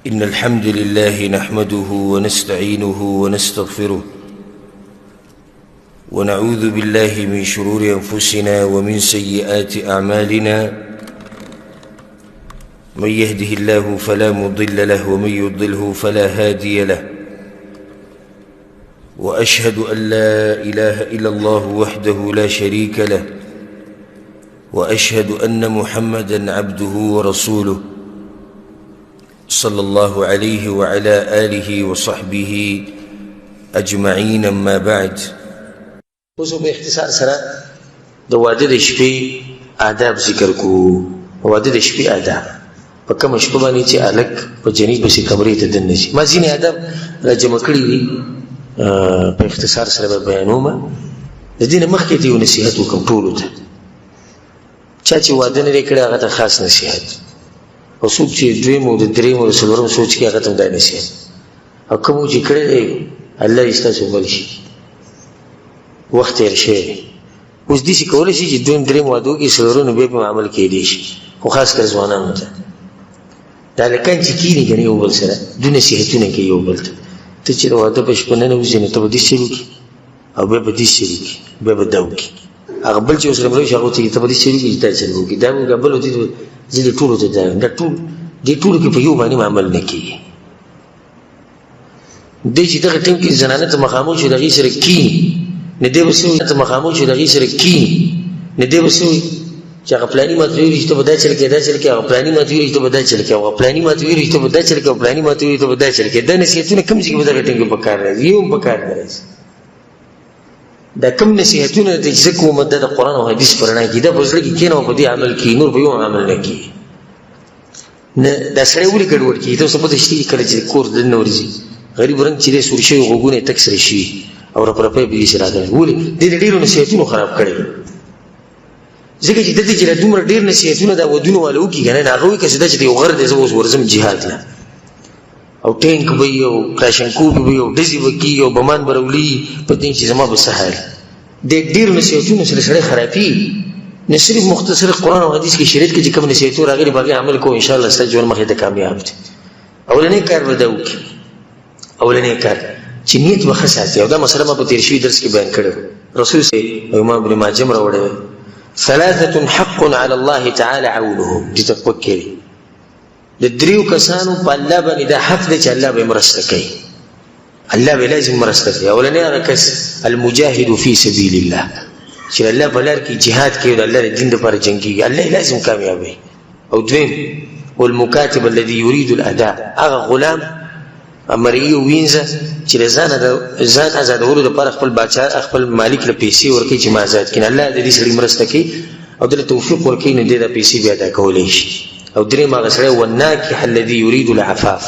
إن الحمد لله نحمده ونستعينه ونستغفره ونعوذ بالله من شرور أنفسنا ومن سيئات أعمالنا، من يهده الله فلا مضل له ومن يضله فلا هادي له، وأشهد أن لا إله إلا الله وحده لا شريك له، وأشهد أن محمدا عبده ورسوله صلى الله عليه وعلى آله وصحبه أجمعين، أما بعد. اوس په اختصار سره د واده د شپې آداب ذکر کو. واده د شپې آداب په کومه شپه باندې چې هلک په جنۍ پسې کمرې ته دننه شي، ما ځینې آداب را جمع کړي دي، په اختصار سره به بیانوم. د دې نه مخکې ته یو نصیحت وکړم ټولو ته، چا چې واده نه دی کړی هغه ته خاص نصیحت، او څوک چې دویم او د دریم او د څلورم سوچ کوي هغه ته هم دا نصیحت، او کوم چې کړی دی الله یې ستاسو مل شي. وخت تېر شوی دی، اوس داسې کولی شي چې دویم دریم واده وکړي، څلورم نو بیا په عمل کېدی شي، خو خاص کر ځوانانو ته دا هلکان چې کښېني که نه یو بل سره دوی نصیحتونه کوي یو بل ته، ته چې د واده په شپه ننوځې نو ته به داسې چل وکړي او بیا به داسې چل وکړي، بیا به دا وکړي. هغه بل چې ورسره ملو شي هغه ورته ته به داسې چل وکړي چې دا چل وکړي، دا به بل ورته زه دې ټولو ته دا وایم، دا ټول دې ټولو کې په یو باندې عمل نه کېږي. دی چې دغه ټیم کې زنانه ته مخامخ شي د هغې سره کښېني، نو دی به څه وایي؟ ته مخامخ شي د هغې سره کښېني، نو دی به څه وایي؟ چې هغه پلاني ماته ویلي چې ته به دا چل کوې، دا چل کوې، هغه پلاني ماته ویلي چې ته به دا چل کوې، هغه پلاني ماته ویلي چې ته به دا چل کوې، پلاني ماته ویلي چې ته به دا چل کوې. دا نصیحتونه کوم ځای کې په دغه ټیم کې په کار راځي؟ یو هم په کار نه راځي. دا کوم نصیحتونه دي چې زه کوم دا د قرآن او حدیث په رڼا کې، دا په زړه کې کښېنه او په دې عمل کېږي، نور په یو عمل نه کېږي. نه دا سړی ولې ګډوډ کېږي؟ تاسو پته شته کله چې کور ته دننه ورځي غریب رنګ چې دی سور شوي غوږونه یې تک سره شوي او رپرپی به داسې راغلی، ولې؟ دې د ډېرو نصیحتونو خراب کړی، ځکه چې دلته چې دا دومره ډېر نصیحتونه دا ودونو والو وکړي که نه، نو هغه وایي که څه دا چې د یو غر دی زه اوس ورځم جهاد له، او ټینک به وي او کلاشنکوف به وي او ډزې به کېږي او بمان به راولي په دې چې زما به څه حال. د ډېرو نصیحتونو سره سړی خرابېږي. نه صرف مختصر قرآن او حدیث کې شریعت کې چې کوم نصیحتونه راغلي په هغې عمل کوو، انشاءالله ستا ژوند مخې ته کامیاب دی. اولنی کار به دا وکړي، اولنی کار چې نیت به ښه ساتي، او دا مسله ما په تېر شوي درس کې بیان کړې. رسول صلی او امام ابن ماجه هم راوړی دی، ثلاثة حق على الله تعالی عونهم، دې ته غوږ کړئ. د دریو کسانو په الله باندې دا حق دی چې الله به مرسته کوي، الله به لازم مرسته کوي. اولنی هغه کس المجاهد فی سبیل الله، چې الله په لار کې جهاد کوي، د الله د دین لپاره جنګېږي، الله یې لازم کامیابوي. او دویم والمکاتب الذي يريد الاداء، هغه غلام مرئی وینځه چې له ځانه د ځان ازادولو لپاره خپل باچا خپل مالک له پیسې ورکوي چې ما ازاد کړي، الله د دې سړي مرسته کوي او دله توفیق ورکوي، نو دی دا پیسې بیا ادا کولی شي. او دریم هغه سړی والناکح الذي يريد العفاف،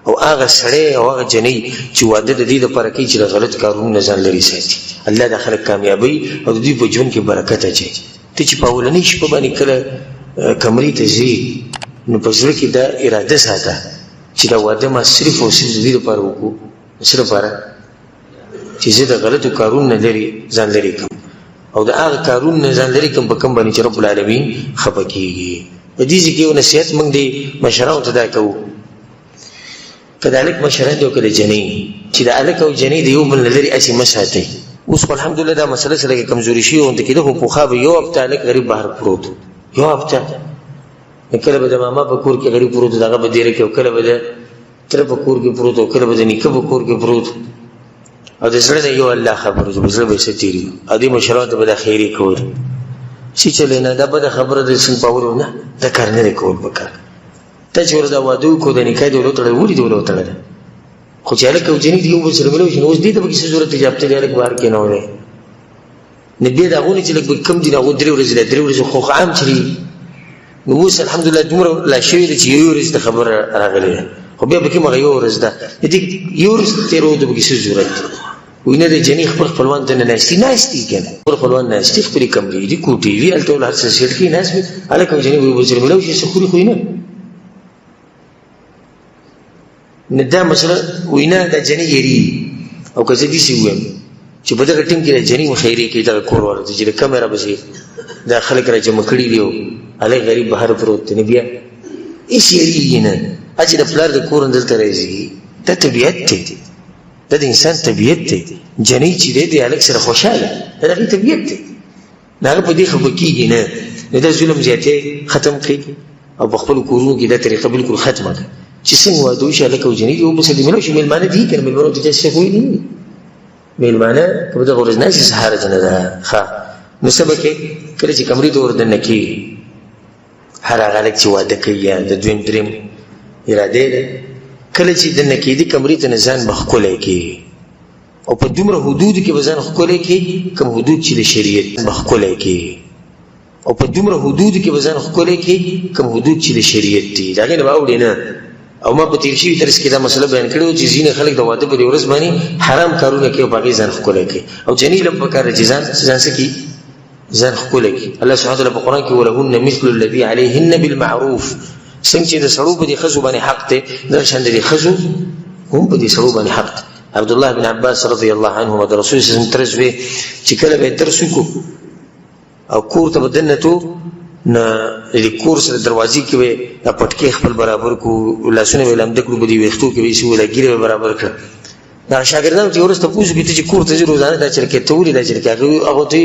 او هغه سړی او هغه جنۍ چې واده د دې لپاره کوي چې له غلط کارونو نه ځان لرې ساتي، الله دا خلک کامیابوي او د دوی په ژوند کې برکت اچوي. ته چې په اولنۍ شپه باندې کله کمرې ته ځې نو په زړه کې دا اراده ساته چې دا واده ما صرف او صرف د دې لپاره وکړو، څه لپاره؟ چې زه د غلطو کارونو نه لرې ځان لرې کړم، او د هغه کارونو نه ځان لرې کړم په کوم باندې چې رب العالمین خفه کېږي. په دې ځای کې یو نصیحت موږ دې مشرانو ته دا کوو، که د هلک مشران دي او که د جنۍ، چې د هلک او جنۍ د یو بل نه لرې هسې مه ساتئ. اوس خو الحمدلله دا مسله سره لږه کمزوري شوې غوندې کېده، خو پخوا به یو هفته هلک غریب بهر پروت، یو هفته، نو کله به د ماما په کور کې غریب پروت، دغه به دېره کې، او کله به د تره په کور کې پروت، او کله به د نیکه په کور کې پروت، او د زړه نه یو الله خبر چې په زړه به یې څه تېرېږي. او دې مشرانو ته به دا خیرې کول چې چلې نه، دا بده خبره ده څنګه پاولو نه، دا کار نه دی کول پکار. ته چې ورته واده وکړو د نکاح دې ولوتړله، ولې دې ولوتړله؟ خو چې هلک او جنۍ دې یو بل سره ملو شي، نو اوس دې ته پکې څه ضرورت دی چې هفته دې هلک بهر کېنولی؟ نو بیا د هغو نه چې لږ به کم دي، نو هغو درې ورځې ده، درې ورځې خو عام چې دي. نو اوس الحمدلله دومره لا شوې ده چې یوې ورځې ته خبره راغلې ده، خو بیا پکې مغه یوه ورځ ده، د دې یو ورځ تېرولو ته پکې څه ضرورت دی؟ وایي نه، د جنۍ خپل خپلوان ته نه ناست دي، ناست دي که نه، خپل خپلوان ناست دي، خپلې کمرې دي، کوټې دي، هلته ول هر څه سیټ کوي، ناست وي، هلک او جنۍ به یو بل سره ملاو شي، څه خوري خو یې نه. نه دا مسله وایي نه، دا جنۍ یېرېږي. او که زه داسې ووایم چې په دغه ټیم کې د جنۍ مخیرې کوي دغه کور والا ته چې د کمې را پسې دا خلک را جمع کړي دي او هلک غریب بهر پروت دی، نو بیا هېڅ یېرېږي نه. چې د پلار د کور نه دلته راځي، دا طبیعت دی، دا د انسان طبیعت دی. جنۍ چې دی د هلک سره خوشحاله، دا د هغې طبیعت دی، نو هغه په دې خفه کېږي نه. نو دا ظلم زیاتی ختم کړي او په خپلو کورونو کې دا طریقه بالکل ختمه کړي چې څنګه واده وشي، هلک او جنۍ دي یو بل سره دې ملو شي. مېلمانه دي که نه، مېلمنو ته چا څه ویلي نه دي، مېلمانه که په دغه ورځ ناست څه حرج نه ده. ښه، نو څه به کوې کله چې کمرې ته ور دننه کېږي؟ هر هغه هلک چې واده کوي یا د دویم دریم اراده ده، کله چې دننه کېدي کمرې ته، نه ځان به ښکلی کېږي او په دومره حدودو کې به ځان ښکلی کړي کوم حدود چې د شریعت به ښکلی کړي، او په دومره حدودو کې به ځان ښکلی کړي کوم حدود چې د شریعت دي، د هغې نه به اوړي نه. او ما په تېر شوي درس کې دا مسله بیان کړې وه چې ځینې خلک د واده په دې ورځ باندې حرام کارونه کوي او په هغې ځان ښکلی کوي. او جنۍ له هم پکار ده چې ځان څه کړي؟ ځان ښکلی کړي. الله سبحانه وتعالی په قرآن کې ولهن مثل الذي عليهن بالمعروف، څنګه چې د سړو په دې ښځو باندې حق دی، دغه شان د دې ښځو هم په دې سړو باندې حق دی. عبد الله بن عباس رضی الله عنهما د رسول صلی الله علیه وسلم تره زوی چې کله به یې درس وکړو او کور ته به دننه تلو، نه د کور سره دروازې کې به د پټکې خپل برابر کړو، لاسونه به یې لمده کړو، په دې ویښتو کې به یې څه ږیره به برابر کړه. دا شاګردانو ته ورسته پوښتنه کوي چې کور ته ځې روزانه دا چل کې ته ولې دا چل کې؟ هغه ته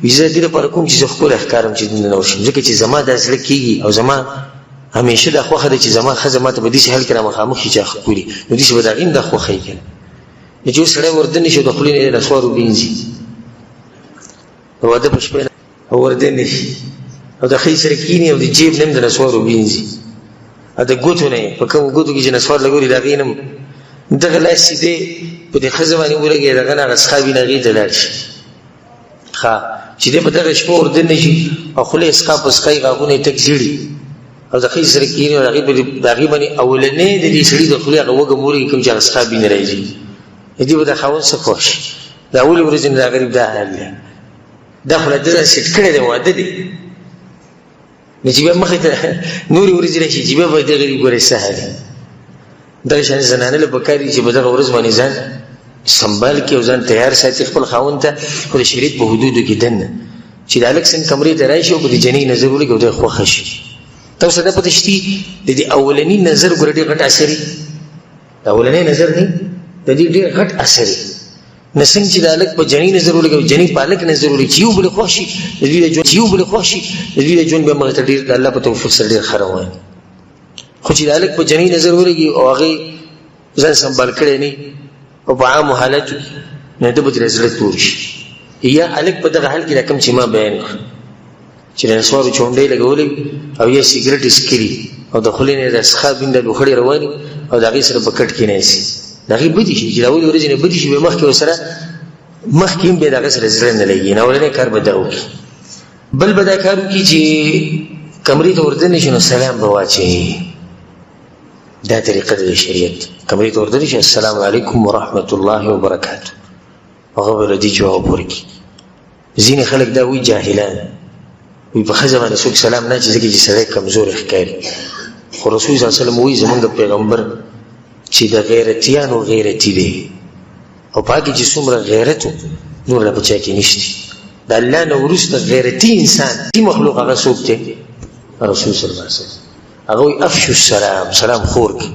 وایي زه دې لپاره کوم چې زه ښکلی ښکارم چې دننه ورشم، ځکه چې زما دا زړه کېږي او زما همیشه دا خوښه ده چې زما ښځه ما ته په داسې حال کې رامخامخ شي چې ښکلي، نو داسې به د هغې هم دا خوښه وي که نه. نو چې اوس سړی وردنه شي او د خولې نه یې نسوار وبینځي، د واده په شپه او وردنه شي او د ښځې سره کښېني او د جیب نه هم د نسوار وبینځي او د ګوتو نه یې په کومو ګوتو کې چې نسوار لګولي د هغې نه هم دغه لاس چې دی په دې ښځه باندې ولګوي، دغه نه هغه څښا وینه هغې ته لاړ شي. ښه، چې دی په دغه شپه وردننه شي او خوله یې څښا په څښا یې غاښونه یې تک زیړي او د ښځې سره کښېني او د هغې باندې اولنی د دې سړي د خولې هغه وږم ولګي کوم چې هغه څښا وینه راځي، دې به د خاوند څه خوښ شي؟ د اولې ورځې نه دا غریب دا حال دی، دا خو لا ده ځان سیټ کړی دی، واده دی. نو چې بیا مخې ته نورې ورځې راشي چې بیا به د غریب ګورې څه حال دی. دغه شان زنانه له پکار دي چې په دغه ورځ باندې ځان سنبال کړي او ځان تیار ساتي خپل خاوند ته، خو د شریعت په حدودو کې دننه چې د هلک څنګه کمرې ته راشي او په دې جنۍ نظر ولګي او دی خوښه شي. تاسو ته پته شتي د دې اولني نظر ګوره ډېر غټ اثر وي، د اولنی نظر نه د دې ډېر غټ اثر وي. نو څنګه چې د هلک په جنۍ نظر ولګي او جنۍ په هلک نظر ولګي چې یو بل خوښ شي، د دوی د ژوند چې یو بل خوښ شي، د دوی د ژوند بیا مخ ته ډېر د الله په توفیق سره ډېر ښه روان. خو چې د هلک په جنۍ نظر ولګي او هغې ځان سنبال کړی نه او په عامو حالاتو کې، نو ده به ترې زړه تور شي. یا هلک په دغه حال کې دا کوم چې ما بیان کړ چې د نسوارو چونډۍ لګولې او یا سګرټ یې څکلي او د خولې نه یې د څښا بینده لوخړې روانې او د هغې سره په کټ کې ناست، د هغې بدې شي چې د اولې ورځې نه بدې شي، بیا مخکې ورسره مخکې هم بیا د هغه سره زړه نه لګي. نو اولنی کار به دا وکړي. بل به دا کار وکړي چې کمرې ته وردننه شي نو سلام به واچوي. دا طریقه ده د شریعت. کمرې ته وردننه شي، السلام علیکم ورحمت الله وبرکاته، هغه به له دې جواب ورکړي. ځینې خلک دا وایي جاهلان وایي په ښځه باندې څوک سلام نه اچوي ځکه چې سړی کمزوری ښکاري. خو رسول صلی الله علیه وسلم وایي زمونږ پیغمبر چې د غیرتیانو غیرتي دی او په هغې چې څومره غیرت و نور له په چا کې نشته. د الله نه وروسته غیرتي انسان مخلوق هغه څوک دی؟ رسول صلی الله علیه وسلم. هغه وایي افشو السلام، سلام خور کړي،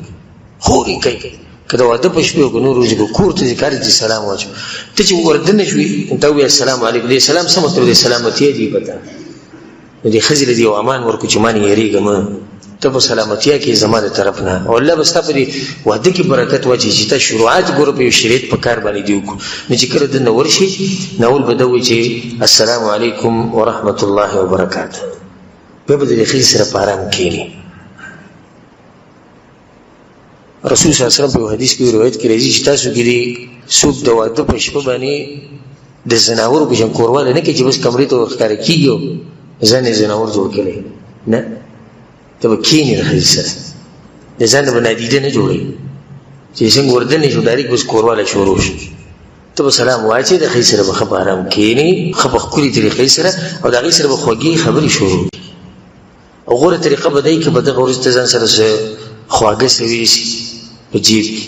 خور یې کوي. که د واده په شپې او که نور ورځې که کور ته ځې کار دې سلام واچو، ته چې وردنه شوې ته ووایه السلام علیکم، دې سلام څه مطلب دی؟ سلامتیا دی پته. نو دې ښځې له دې یو امان ورکړو چې ما نه یېرېږه مه، ته په سلامتیا کې زما د طرف نه، او الله به ستا په دې واده کې برکت واچوي چې تا شروعات ګوره په یو شریعت په کار باندې دې وکړو. نو چې کله دننه ورشي نو اول به دا وایي چې السلام علیکم ورحمت الله وبرکاته، بیا به د دې ښځې سره په ارام کښېني. رسول صلی الله علیه وسلم په حدیث کې روایت کې راځي چې تاسو کې دي څوک د واده په شپه باندې د ځناورو په شان کورواله نه کوي چې بس کمرې ته ورښکاره کېږي او ځان یې ځناور جوړ کړی، نه، ته به کښېنې د ښځې سره، د ځان نه به نادیده نه جوړوي چې څنګه وردنې شو ډایرکټ بس کورواله شروع شو، ته به سلام واچې، د ښځې سره به ښه په ارام کښېنې، ښه په ښکلي طریقې سره، او د هغې سره به خوږې خبرې شروع کړي. او غوره طریقه به دی که په دغه ورځ ته ځان سره څه خواږه څه ویسي په جیب کې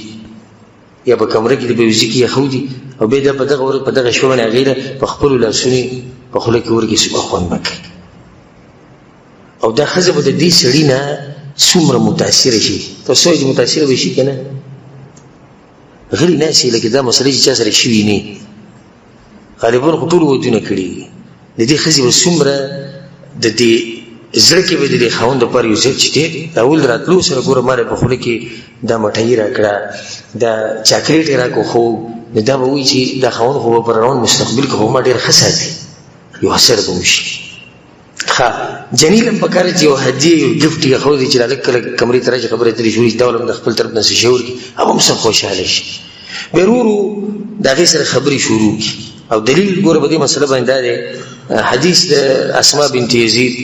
یا په کمره کې د بیوزي کې یخودي، او بیا دا په دغه ورځ په دغه شپه باندې هغې له په خپلو لاسونو په خوله کې ورکړي، څومره خوند به کوي. او دا ښځه به د دې سړي نه څومره متاثر شي. تاسو یې متاثر به شي که نه؟ غلي ناست یې، لکه دا مسلې چې چا سره شوي نه، غالباً خو ټولو ودونه کړي دي. د دې ښځې به څومره د دې زړه کې به د دې خاوند دپاره یو ځای چې دی د اول راتلو سره ګوره ما له په خوله کې دا مټۍ راکړه، دا چاکلیټ یې راکړو، خو نو دا به وایي چې دا خاوند خو به په روان مستقبل کې خو ما ډېر ښه ساتي، یو اثر به وشي. ښه جنیل هم پکار چې یو هدیه یو ګفټ یې ښه چې هلک کله کمرې ته راشي خبرې اترې شروع شي، دا هم د خپل طرف نه څه شی ورکړي، هغه هم سم خوشحاله شي. بیا ورو ورو د هغې سره خبرې شروع کړي. او دلیل ګوره په دې مسله باندې دا دی، حدیث د اسما بنت یزید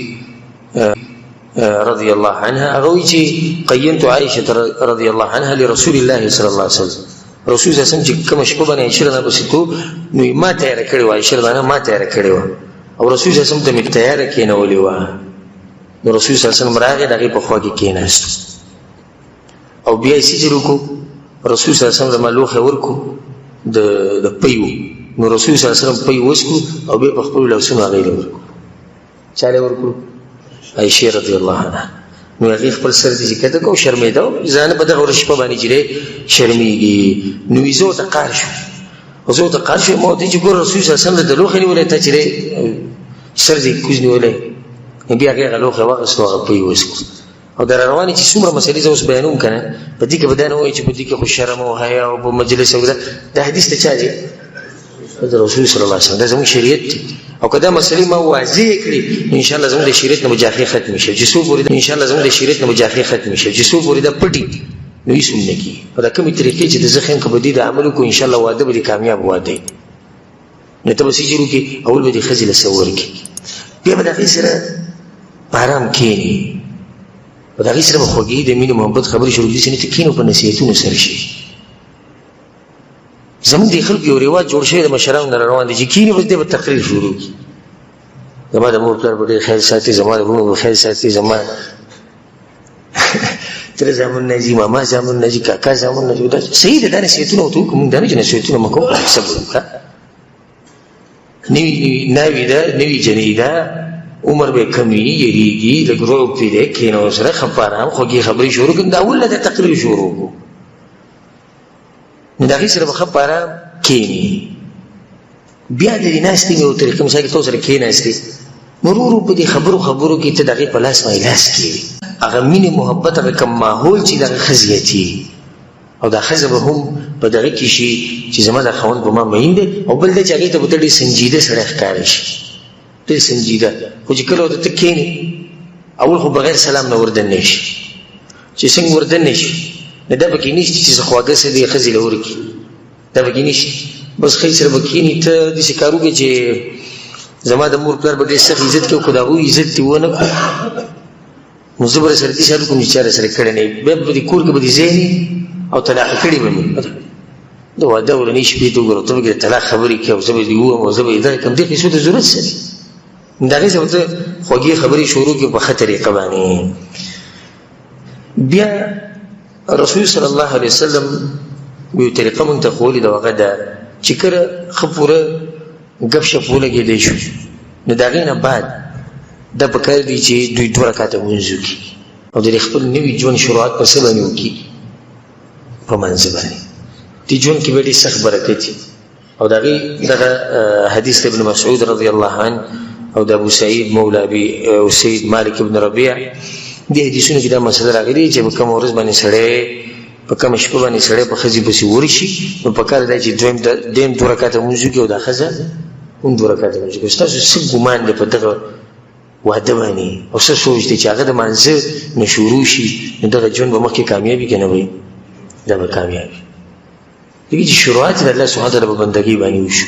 رضی الله عنها، هغه وایي چې قینت عائشة رضی الله عنها لرسول الله صلی الله علیه وسلم. رسول صلی الله علیه وسلم چې کومه شپه باندې عائشة رضی الله پسې تلو، نو ما تیاره کړې وه، عائشة رضی الله عنها ما تیاره کړې وه، او رسول صلی الله علیه وسلم ته مې تیاره کېنولې وه. نو رسول صلی الله علیه وسلم راغی، د هغې په خوا کې کېناست، او بیا یې څه چل وکړو، رسول صلی الله علیه وسلم زما لوښی ورکړو د پیو، نو رسول صلی الله علیه وسلم پی وڅکو او بیا په خپلو لاسونو هغې له ورکړو. چا له ورکړو؟ عایشې رضی الله عنها. نو هغې خپل سر دې ښکته کړو، شرمېده، ځان په دغه ورځ شپه باندې چې دی شرمېږي. نو یې زه ورته قهر شو، زه ورته قهر شو، ما ورته چې ګوره رسول صلی الله علیه وسلم د لوښی نیولی، ته چې دی سر دې کوز نیولی. نو بیا هغې هغه لوښی واخیستو، هغه پی وڅکو. او دا روانې چې څومره مسلې زه اوس بیانوم که نه، په دې کې به دا نه وایي چې په دې کې خو شرم او حیا او په مجلس او دا حدیث ته چا دی؟ د رسول صلی الله علیه وسلم، دا زموږ شریعت دی. او که دا مسلې ما واضح کړې، نو انشاءالله زموږ د شریعت نه به جاخې ختمې شي، چې څو پورې انشاءالله زموږ د شریعت نه به جاخې ختمې شي، چې څو پورې دا پټي نو هېڅ هم نه کېږي. او دا کومې طریقې چې د زه ښیم که په دې د عمل وکړو، انشاءالله واده به دې کامیاب واده وي. نو ته به څه شروع کړې؟ اول به دې ښځې له څه ورکړې، بیا به د هغې سره په ارام کښېنې، او د هغې سره به خوږې د مینې محبت خبرې شروع کړي، چې نه ته کښېنې او په نصیحتونو سره شي. زموږ د خلکو یو رواج جوړ شوی د مشرانو نه روان دی چې کښېني بس دی به تقریر شروع کړي، زما د مور پلار به ډېر خیال ساتي، زما د وروڼو به خیال ساتي، زما تره زامن نه ځي، ماما زامن نه ځي، کاکا زامن نه ځي. دا صحیح ده، دا نصیحتونه ورته وکړو، موږ دا نه چې نصیحتونه مو کوو، خو صبر وکړه. نوی نوی ناوی ده، نوی جنۍ ده، عمر به کم وي، یریږي، لږ رعب پرې دی، کښېنه ورسره ښه په ارام خوږې خبرې شروع کړو. دا اول نه د تقریر شروع کړو، نو د هغې سره به ښه په ارام کښېني. بیا د دې ناستې یو طریقه مثال کې تاسو سره کښېناستې، نو ورو ورو په دې خبرو خبرو کې ته د هغې په لاس باندې لاس کښېږي، هغه مینې محبت، هغه کوم ماحول چې د هغه ښه زیاتېږي، او دا ښځه به هم په دغه کې شي چې زما دا خاوند په ما مین دی. او بل دا چې هغې ته به ته ډېر سنجیده سړی ښکاره شي، ډېر سنجیده. خو چې کله ورته ته کښېنې، اول خو بغیر سلام نه وردننه شي، چې څنګه وردننه شي، نو دا پکې نشته چې څه خواږه څه دې ښځې له ورکړي، دا پکې نشته. بس ښځې سره به کښېني، ته داسې کار وکړې چې زما د مور پلار به ډېر سخت عزت کوي، خو د هغوی عزت دې ونه کړو، نو زه به سره داسې حال وکړم چې چا راسره کړی نه وي. بیا به په دې کور کې به دې ځای نه او طلاق کړي به مې. د واده اولنۍ شپې ته وګوره، ته به د طلاق خبرې کوې او زه به دې ووهم او زه به یې دغه کوم، دې قصو ته ضرورت څه دی؟ د هغې سره به ته خوږې خبرې شروع کړې په ښه طریقه باندې. بیا رسول صلی الله علیه وسلم یو طریقه مونږ ته ښوولې ده، هغه ده چې کله ښه پوره ګپ شپ ولګېدی شو، نو د هغې نه بعد دا پکار دي چې دوی دوه رکعته لمونځ وکړي او د خپل نوي ژوند شروعات په څه باندې وکړي؟ په لمانځه باندې. دې ژوند کې به ډېر سخت برکت وي. او د هغې دغه حدیث د ابن مسعود رضی الله عنه او د ابو سعید مولا ابي اسید مالک ابن ربیع، دې حدیثونو کې دا مسله راغلې چې په کومه ورځ باندې سړی، په کومه شپه باندې سړی په ښځې پسې ورشي، نو پکار دی چې دویم دوه رکعته لمونځ وکړي او دا ښځه هم دوه رکعته لمونځ وکړي. ستاسو څه ګمان دی په دغه واده باندې او څه سوچ دی چې هغه د لمانځه نه شروع شي، نو دغه ژوند به مخکې کامیابي که نه وي؟ دا به کامیابي. ځکه چې شروعات د الله سبحانه وتعالی په بندګۍ باندې وشو،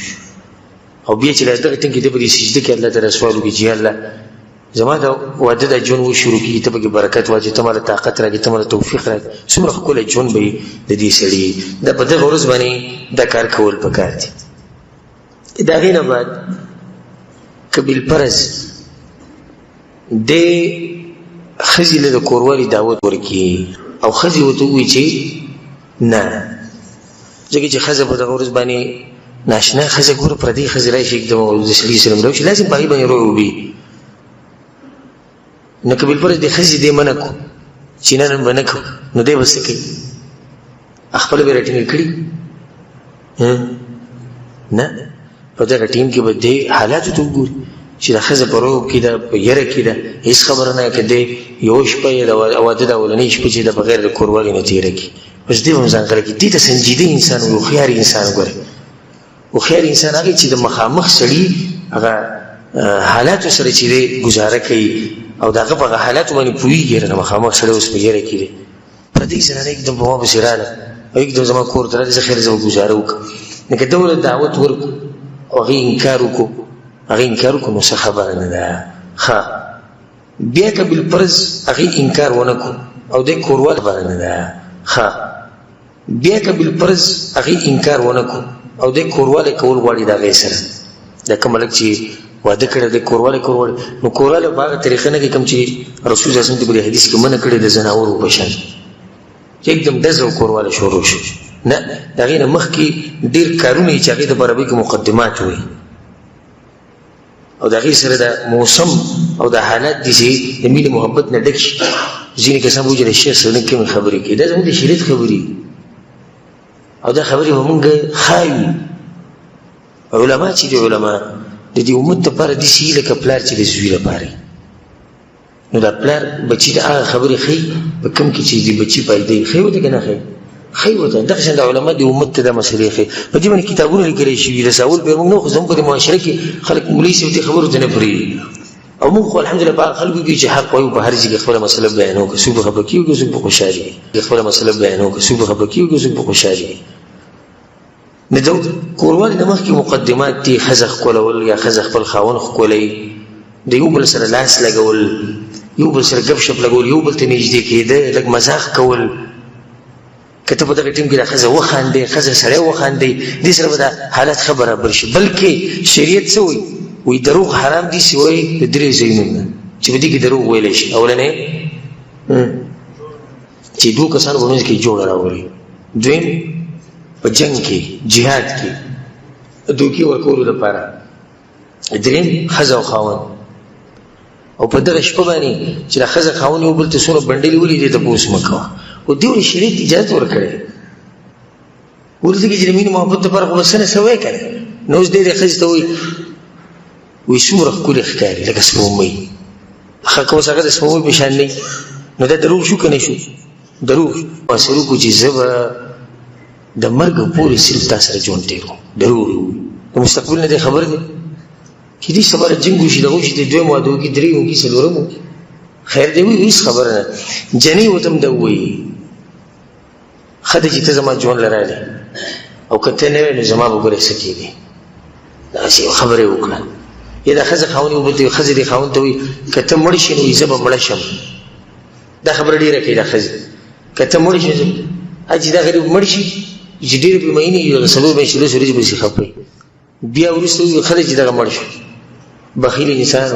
او بیا چې له دغه ټیم کې دی په دې سجده کې الله تعالی سوال وکړي چې یا الله زما د واده د ژوند و شروع کړي، ته پکې برکت واچوې، ته ماله طاقت راکړې، ته ماله توفیق راکړې، څومره ښکلی ژوند به وي د دې سړي. دا په دغه ورځ باندې دا کار کول پکار دي. د هغې نه بعد که بالفرض دی ښځې له د کوروالي دعوت ورکړي او ښځې ورته ووایي چې نه، ځکه چې ښځه په دغه ورځ باندې ناشنا ښځه ګوره پردۍ ښځې راشي د سړي سره ملاو شي، لازم په هغې باندې روع وي. نو که بالفرض د ښځې دې منع کړو چې نه نن به نه کوو، نو دی به څه کوي؟ خپله به یې راټینګه کړي؟ نه، په دغه ټیم کې به دی حالاتو ته وګوري چې د ښځه په روب کې ده، په یره کې ده، هېڅ خبره نه که دی یوه شپه یې د واده د اولنۍ شپې چې ده بغیر د کوروالي نه تېره کړي، بس دی به هم ځان غلی کړي. دې ته سنجیده انسان وي، هوښیار انسان. ګورئ، هوښیار انسان هغه چې د مخامخ سړي هغه حالاتو سره چې دی ګزاره کوي او د هغه په هغه حالاتو باندې پوهېږي. د مخامخ سړی اوس په یره کې دی، پردۍ زنانه یکدم په ما پسې راغله او یکدم زما کور ته راغله، زه خیر زه به ګزاره وکړم. نو که ده ورته دعوت ورکړو او هغې انکار وکړو، هغې انکار وکړو، نو څه خبره نه ده. ښه، بیا که بالفرض هغې انکار ونه کړو او دی کورواله، خبره نه ده. ښه، بیا که بالفرض هغې انکار ونه کړو او دی کوروالی کول غواړي د هغې سره، دا کوم هلک چې واده کړی دی کوروالی کول غواړي، نو کوروالی په هغه طریقه نه کوي کوم چې رسول صلی الله علیه وسلم په دې حدیث کې منع کړی د ځناورو په شان چې یکدم ډز او کوروالی شروع شي. نه، د هغې نه مخکې ډېر کارونه چې هغې دپاره به کې مقدمات وي او د هغې سره د موسم او د حالات دي چې د مینې محبت نه ډک شي. ځینې کسان به وایي چې د شیخ سره کمې خبرې کوي، دا زموږ د شریعت خبرې او دا خبرې به مونږ ښایو. علما چې دي، علما د دې امت لپاره داسې لکه پلار چې د زوی لپاره، نو دا پلار بچي ته هغه خبرې ښیي په کوم کې چې د بچي فایده وي. ښیي ورته که نه ښیي؟ ښیي ورته. دغه شان د علما د امت ته دا مسئلې ښیي. په دې باندې کتابونه لیکل شوي دي. ساول به موږ نه، خو زموږ په دې معاشره کې خلک مولوي صاحب دې خبرو ته نه پرېږدي او موږ خو الحمدلله په هغه خلکو کې چې حق وایو، په هر ځای کې خپله مسله بیانوو، که څوک به خفه کېږي که څوک به خوشحالېږي. خپله مسله بیانوو، که څوک به خفه کېږي که څوک به خوشحالېږي. نو د کوروالي نه مخکې مقدمات دي، ښځه ښکلول یا ښځه خپل خاوند ښکلوي، د یو بل سره لاس لګول، یو بل سره ګپ شپ لګول، یو بل ته نږدې کېده، لږ مزاح کول. که ته په دغه ټیم کې دا ښځه وخاندې، ښځه سړی وخاندې، دې سره به دا حالت ښه برابر شي. بلکې شریعت څه وایي؟ وایي دروغ حرام دي سوی د درې ځایونو نه چې په دې کې دروغ ویلی شي. اولنی چې دوو کسانو په منځ کې جوړه راولي، دویم په جنگ کې جهاد کې دوکې ورکولو لپاره، دریم ښځه او خاوند. او په دغه شپه باندې چې د ښځه خاوند یو بل ته څومره بنډلې ولیدې تپوس مه کوه. خو دې ولې شریعت اجازه ورکړې؟ ولې ځکه چې د مینې محبت لپاره خو به څه نه څه وایې که نه. نو اوس دی د ښځې ته وایي، وایي څومره ښکلې ښکاري لکه سپوږمۍ. ښه، که اوس هغه د سپوږمۍ په شان نه، نو دا دروغ شو که نه شو؟ دروغ شو. سره وکړو چې زه به د مرګ پورې صرف تا سره ژوند تېروم، دروغ یې وویل. د مستقبل نه دی خبر دی چې دې سبا جنګ وشي، دغه وشي، د دویم واده وکړي، درېیم وکړي، څلورم وکړي، خیر دی وي، هېڅ خبره نه. جنۍ ورته هم دا ووایي، ښه دی چې ته زما ژوند له راغلې او که ته نه وې نو زما به ګورې څه کېدې. داسې یو خبره یې وکړه. یا د ښځې خاوند یو بل ته، ښځې دې خاوند ته وایي که ته مړ شې نو زه به مړه شم. دا خبره ډېره کوي دا ښځې، که ته مړ شې، چې دا غریب مړ شي چې ډېر پرې مئینې وي، هغه څلور میاشتې لس ورځې پسې خفه وي. بیا وروسته وایي ښه دی چې دغه مړ شو، بخیل انسان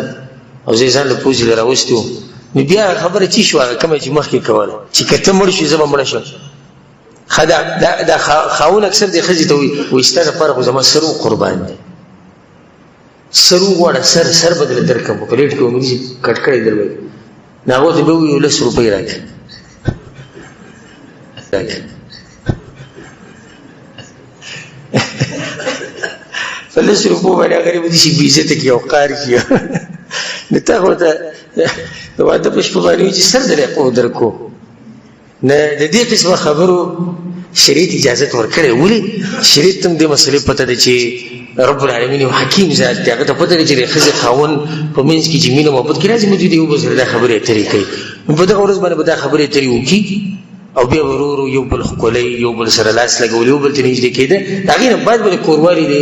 او زه یې ځان له پوزې له راوستی وم. نو بیا هغه خبره چې شوه، هغه کومه چې مخکې کوله چې که ته مړ شې زه به مړه شم. ښه، دا خاوند اکثر د ښځې ته وایي، وایي ستا لپاره خو زما سر قربان دی، سر وغواړه، سر به درله درکړم، په پلیټ کې به مې کټ کړی در به. نو هغه ته به وایي یو لس روپۍ راکړه. په لس روپو باندې غریب دي چې بېعزته کړي او قار کړي. نو ته خو ته د واده په شپه باندې چې سر درې قو درکو. نه، د دې قسمه خبرو شریعت اجازه ورکړې. ولې؟ شریعت هم دې مسلې پته ده چې رب العالمین یو حکیم ذات دی. هغه ته پته ده چې د ښځې خاوند په منځ کې چې مینه محبت کې راځي، موږ د یو بل سره دا خبرې اترې کوي. نو په دغه ورځ باندې به دا خبرې اترې وکړي او بیا ورو ورو یو بل ښکلی، یو بل سره لاس لګول، یو بل ته نږدې کېده. د هغې نه بعد به د کوروالي د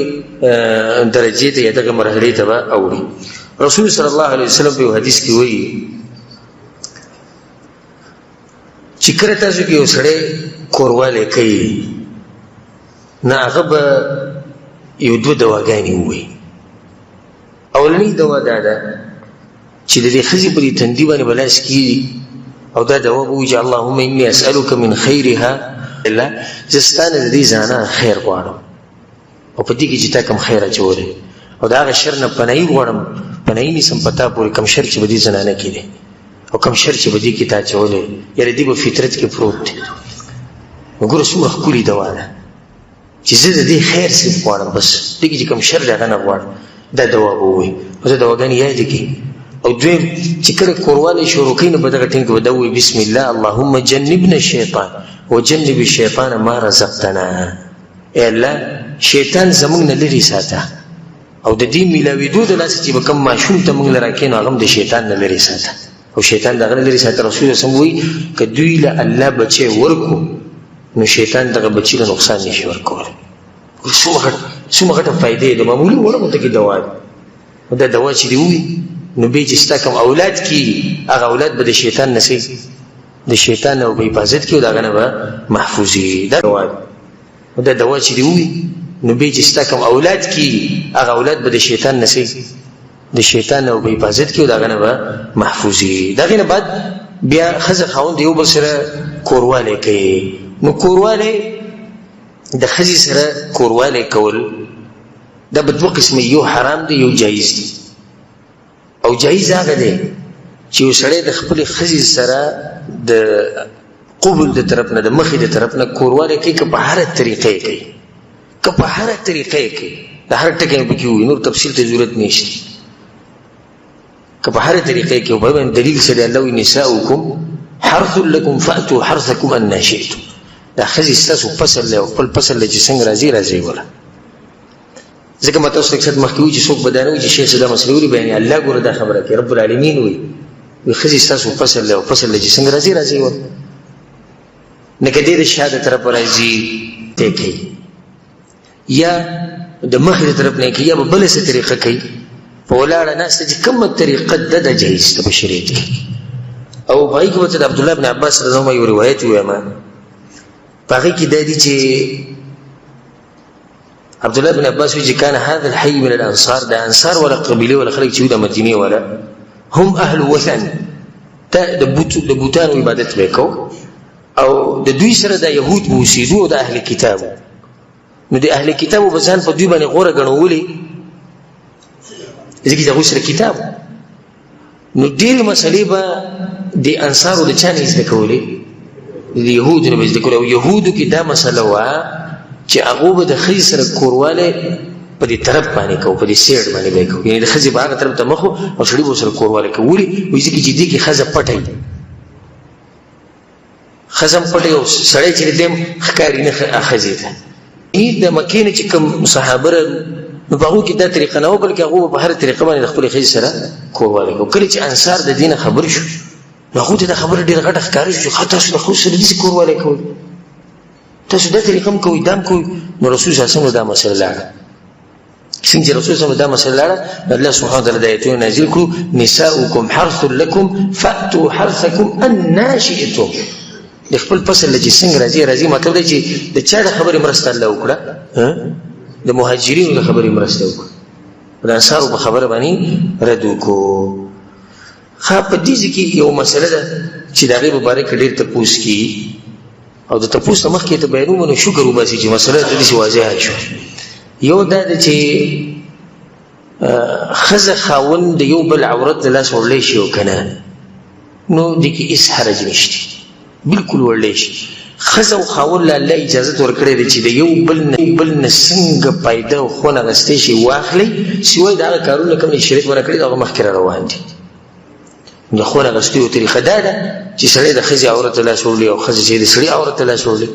درجې ته یا دغه مرحلې ته به اوړي. رسول صلی الله علیه وسلم په یو حدیث کې وایي چې کله تاسو کې یو سړی کوروالی کوي، نو هغه به یو دوه دواګانې ووایي. اولنۍ دوا دا ده چې د دې ښځې په دې تندي باندې به لاس کېږي او دا دوا به ووایي چې اللهم انی اسألک من خیرها، الله زه ستا نه د دې ځانه خیر غواړم او په دې کې چې تا کوم خیر اچولی، او د هغه شر نه پناهي غواړم، پناهي نیسم په تا پورې کوم شر چې په دې زنانه کې دی. او کوم شر چې په دې کې تا اچولی، یاره دې په فطرت کې پروت دی. نو ګوره څومره ښکلې دوا ده چې زه د دې خیر صرف غواړم، بس دې کې چې کوم شر دی هغه نه غواړم، دا دوا به ووایي. نو دا دواګانې یادې کړي. او دویم چې کله کوروالی شروع کوي نو په دغه ټیم کې به دا ووایي بسم الله اللهم جنبنا الشیطان وجنب الشیطان ما رزقتنا. ای الله شیطان زموږ نه لرې ساته، او د دې میلاوېدو د لاسه چې به کوم ماشوم ته موږ له راکې نو هغه هم د شیطان نه لرې ساته، او شیطان د هغه نه لرې ساته. رسول الله وایي که دوی له الله بچی ورکړو نو شیطان دغه بچي له نقصان نشي ورکولی. څومره غټه فایده ده، معمولي وړه غونډه کې دوا ده. دا دوا چې دی ووایي نو بیا چې ستا کوم اولاد کېږي هغه اولاد به د شیطان نه څه د شیطان نه به حفاظت کوي او د هغه نه به محفوظېږي. دا دوا ده. دا دوا چې دی ووایي نو بیا چې ستا کوم اولاد کېږي هغه اولاد به د شیطان نه څه د شیطان نه به حفاظت کوي او د هغه نه به محفوظېږي. د هغې نه بعد بیا ښځه خاوند یو بل سره کوروالی کوي. نو کوروالی د ښځې سره کوروالی کول دا به دوه قسمه، یو حرام دی یو جایز دی. او جایز هغه دی چې یو سړی د خپلې ښځې سره د قبول د طرف نه، د مخې د طرف نه کوروالی کوي، که په هره طریقه یې کوي، که په هره طریقه یې کوي، د هر ټکی مې پکې ووایي، نور تفصیل ته ضرورت نشته. که په هره طریقه یې کوي، په باندې دلیل څه دی؟ الله وایي نساؤکم حرث لکم فأتوا حرثکم أنا شئتم. دا ښځې ستاسو فصل دی او خپل فصل دی چې څنګه راځي راځي وله. ځکه ما تاسو ته څه مخکې وویل چې څوک به دا نه وایي چې شیخ صاحب دا مسلې ولې بیانوي، الله ګوره دا خبره کوي، رب العالمین وایي وایي ښځې ستاسو فصل دی او فصل دی چې څنګه راځي راځي وله. نه که دې د شا د طرفه راځي دی کوي، یا د مخې د طرف نه کوي، یا به بله څه طریقه کوي، په ولاړه ناسته چې کومه طریقه ده دا جایز ده په شریعت کې. او په هغې کې به ته د عبدالله بن عباس رضی الله عنه یو روایت ووایم، په هغې کې دا دي چې عبد الله بن عباس وی چې کان هذا الحي من الانصار، د انصار ولا قبيله ولا خلک چې د مدینه ولا هم اهل وثن، ته د بوتانو عبادت وکاو، او د دوی سره د يهود به اوسېدو او د اهل کتاب. نو د اهل کتاب به ځان په دوی باندې غوره ګڼولې، ځکه چې هغوی سره کتاب. نو ډېرې مسلې به د انصارو د چا نه زده کولې؟ د یهودو نه به زده کولې. او یهودو کې دا مسله وه چې هغو به د ښځې سره کوروالی په دې طرف باندې کوو، په دې سیډ باندې به یې کوو، یعنې د ښځې به هغه طرف ته مخ او سړي به ورسره کوروالی کوو. ولې؟ وایي ځکه چې دې کې ښځه پټه وي، ښځه هم پټه او سړی چې دی هم ښکاري نه ښځې ته. د مکې نه چې کوم صحابه نو په هغو کې دا طریقه نه وه، بلکې هغو به په هره طریقه باندې د خپلې ښځې سره کوروالی کوو. کله چې انصار د دې نه خبر شو نو هغو ته دا خبره ډېره غټه ښکاره شوه چې ښه تاسو د ښځو سره داسې کوروالی کوئ، تاسو دا طریقه هم کوئ، دا هم کوئ. نو رسول صلی الله علیه وسلم دا مسله لاړه. څنګه چې رسول صلی الله علیه وسلم دا مسله لاړه، نو الله سبحانه وتعالی دا آیتونه نازل کړو، نساؤکم حرث لکم فأتوا حرثکم أنا شئتم. د خپل فصل له چې څنګه راځي راځي، مطلب دی چې د چا د خبرې مرسته الله وکړه، د مهاجرینو د خبرې مرسته وکړه، د انصارو په خبره باندې رد وکړو. ښه، په دې ځای کې یو مسله ده چې د هغې په باره کې ډېر تپوس کېږي، او د تپوس نه مخکې ته بیانوم نو شکر وباسي چې مسله داسې واضحه شوه. یو دا ده چې ښځه خاوند د یو بل عورت له لاسه وړلی شي او که نه، نو دې کې هېڅ حرج نشته، بالکل وړلی شي. ښځه او خاوند له الله اجازت ورکړی دی چې د یو بل نه بل نه څنګه پایده او خونه اخیستی شي واخلئ، سوای د هغه کارونه کوم چې شریعت منع کړي هغه مخکې را روان دي. د خونه اخیستو یو طریقه دا ده چې سړی د ښځې عورت ته لاس وړي او ښځه چې د سړي عورت ته لاس وړي،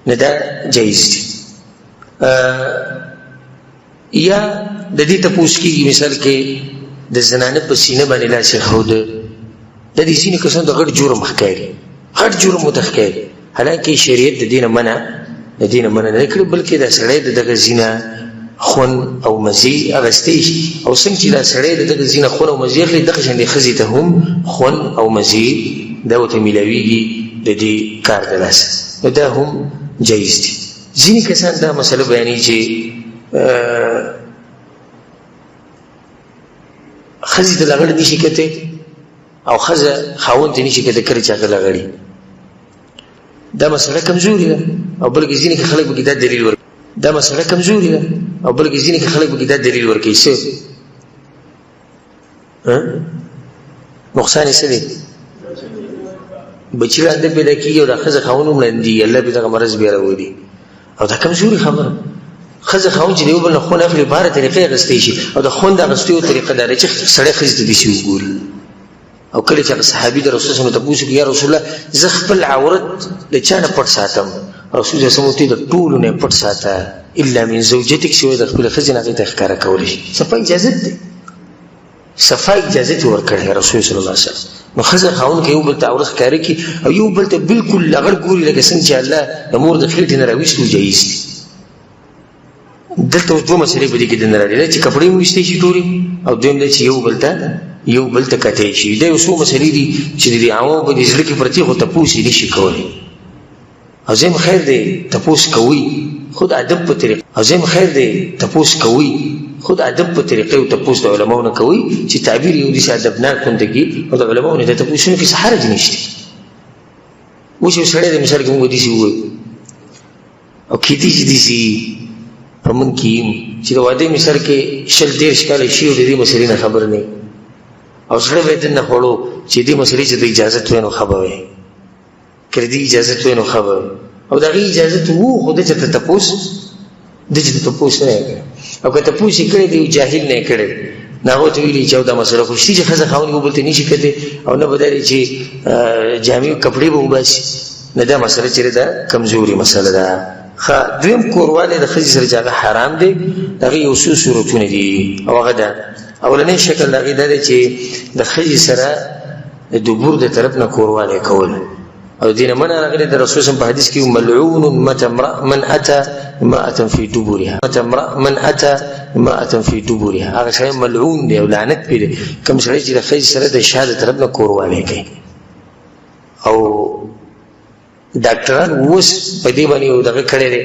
نو دا جایز دي. یا د دې تپوس کېږي مثال کې د زنانه په سینه باندې لاس ایښوده، د دې ځینې کسانو د غټ جرم ښکاري، غټ جرم ورته ښکاري، حالانکه شریعت د دې نه منع د دې نه منع نه کړې، بلکې دا سړی د دغه ځینه خون او مزي اخیستی شي، او څنګه چې دا سړی د دغه ځینه خون او مزي اخلي، دغه شان د ښځې ته هم خون او مزي دا ورته میلاویږي د دې کار د لاسه، نو دا هم جایز دي. ځینې کسان دا مسله بیانوي چې ښځې ته لغړ نشي کتی او ښځه خاوند ته نشي کتی کله چې هغه لغړي، دا مسله کمزوري ده، او بلکې ځینې کې خلک پکې دا دلیل ورکوي، دا مسله کمزوري ده، او بلکې ځینې کې خلک پکې دا دلیل ورکوي. څه نقصان یې څه دی؟ بچي ړانده پیدا کېږي او د ښځه خاوند هم ړندېږي، الله پرې دغه مرض بیا راولي. او دا کمزوري خبره، ښځه خاوند چې د یو بل نه خوند اخلي په هره طریقه یې اخیستی شي، او د خوند اخیستو یو طریقه دا ده چې سړی ښځې ته داسې وګوري. او کله چې هغه صحابي د رسول صلی الله علیه وسلم تپوس وکړي، یا رسول الله زه خپل عورت د چا نه پټ ساتم؟ رسول صلی الله علیه وسلم ورته د ټولو نه پټ ساته الا من زوجتک، سوی د خپلې ښځې نه هغې ته ښکاره کولی شي. صفا اجازت دی، صفا اجازت یې ورکړی رسول صلی الله علیه وسلم. نو ښځه خاوند که یو بل ته عورت ښکاره کړي او یو بل ته بالکل لغړ ګوري لکه څنګه چې الله د مور د خېټې نه راویستو، جایز دي. دلته اوس دوه مسئلې په دې کې دننه راغلي، چې کپړې هم ویستی شي ټولې، او دویم دا چې یو بل ته کتی شي. دا یو څو مسئلې دي چې د دې عوامو په دې زړه کې پرتې، خو تپوس یې نشي کولی. او زه خیر دی تپوس کوي، خو د ادب په طریقه. او زه خیر دی تپوس کوي، خو د ادب په طریقې او تپوس د علماو نه کوي چې تعبیر یو داسې ادبناک غوندې کړي، او د علماو نه د تپوسونو کې څه حرج نشته. اوس یو سړی د مثال کې موږ داسې ووایو، او کېدای شي داسې په موږ کې چې د واده مثال کې 20 30 کاله شي او د دې مسئلې نه خبر نه، او زړه به یې دننه خوړو چې دې مسئلې چې د اجازت وی نو ښه به وی، که د دې اجازت وی نو ښه به وی. او د هغې اجازت وو، خو ده چېرته تپوس، ده چېرته تپوس نه یې کړی، او که تپوس یې کړی دی یو جاهل نه یې کړی دی، نو هغه ورته ویلي چې او دا مسئله خو شته چې ښځه خاوند یو بل ته نه شي کتلی، او نه به دا دی چې جامې کپړې به وباسي. نه، دا مسئله چېرې ده کمزوري مسئله ده. ښه، دویم کوروالی د ښځې سره چې هغه حرام دی، د هغې یو څو صورتونه دي. او هغه ده، اولنی شکل د هغې دا دی چې د ښځې سره د دبر د طرف نه کوروالی کول، او دې نه منع راغلې د رسول صلی په حدیث کې، ملعون متى من اتى امرأة في دبرها، متى من اتى امرأة في دبرها، هغه سړی ملعون دی او لعنت پرې دی کوم سړی چې د ښځې سره د شا د طرف نه کوروالی کوي. او ډاکټران اوس په دې باندې یو دغه کړی دی،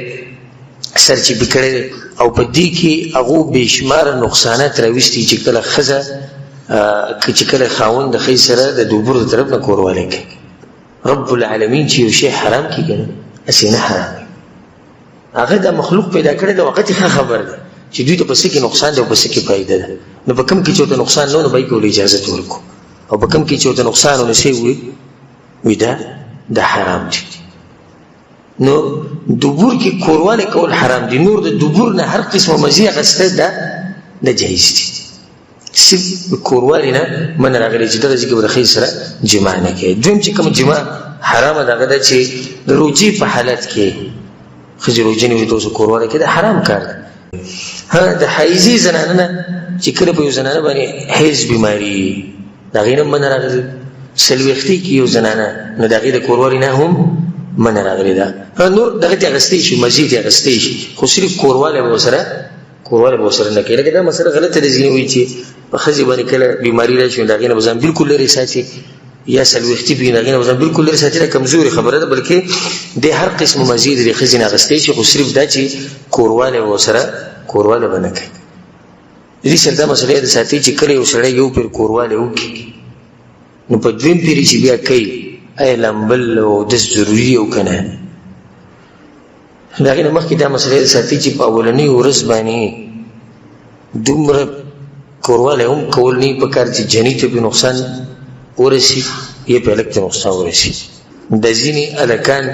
سرچ یې کړی دی، او په دې کې هغو بې شماره نقصانات راویستي چې کله ښځه چې کله خاوند د ښځې سره د دوبر د طرف نه کوروالی کوي. رب العالمین چې یو شی حرام کړي که نه، هسې نه حرام وي، هغه دا مخلوق پیدا کړی دی، هغه ته ښه خبر دی چې دوی ته په څه کې نقصان دی او په څه کې فایده ده. نو په کوم کې چې ورته نقصان نه و، نو باید ورته اجازه ورکړو، او په کوم کې چې ورته نقصان و، نو څه یې ووایي؟ وایي دا حرام دی. نو دبور کې کوروالی کول حرام دی، نور د دبور نه هر قسمه مزي اخیستی دا نه جایز دي. صرف کوروالی نه منع راغلی چې دغه ځای کې به د ښځې سره جماع نه کوي. دویم چې کوم جماع حرامه ده، هغه ده چې د روژې په حالت کې ښځې روژه نیولي ته اوس کوروالی کوي، دا حرام کار دی. ها، د حیضې زنانه نه چې کله په یو زنانه باندې حیض بیماري، د هغې نه منع راغلې. څلوېښتۍ کې یو زنانه، نو د هغې د کوروالي نه هم منع راغلې ده. نور دغه ترې اخیستی شي، مزې ترې اخیستی شي، خو صرف کوروالی به ورسره، کوروالی به ورسره نه کوي. لکه دا مسله غلطه ده، ځینې وایي چې په ښځې باندې کله بیماري راشي نو د هغې نه به ځان بالکل لرې ساتي، یا څلوېښتي پي د هغې نه به ځان بالکل لرې ساتي. دا کمزورې خبره ده، بلکې د هر قسم مزې د ښځې نه اخیستی شي، خو صرف دا چې کوروالی به ورسره، کوروالی به نه کوي. دې سره دا مسله یاد ساتي چې کله یو سړی یو پیر کوروالی وکړي، نو په دویم پیري چې بیا کوي، آیا لمبل او دس ضروري او که نه؟ د هغې نه مخکې دا مسله یاد ساتي چې په اولنۍ ورځ باندې دومره کوروالی هم کول نه په کار چې جنې ته پرې نقصان ورسي یا پې هلک ته نقصان ورسي. د ځینې هلکان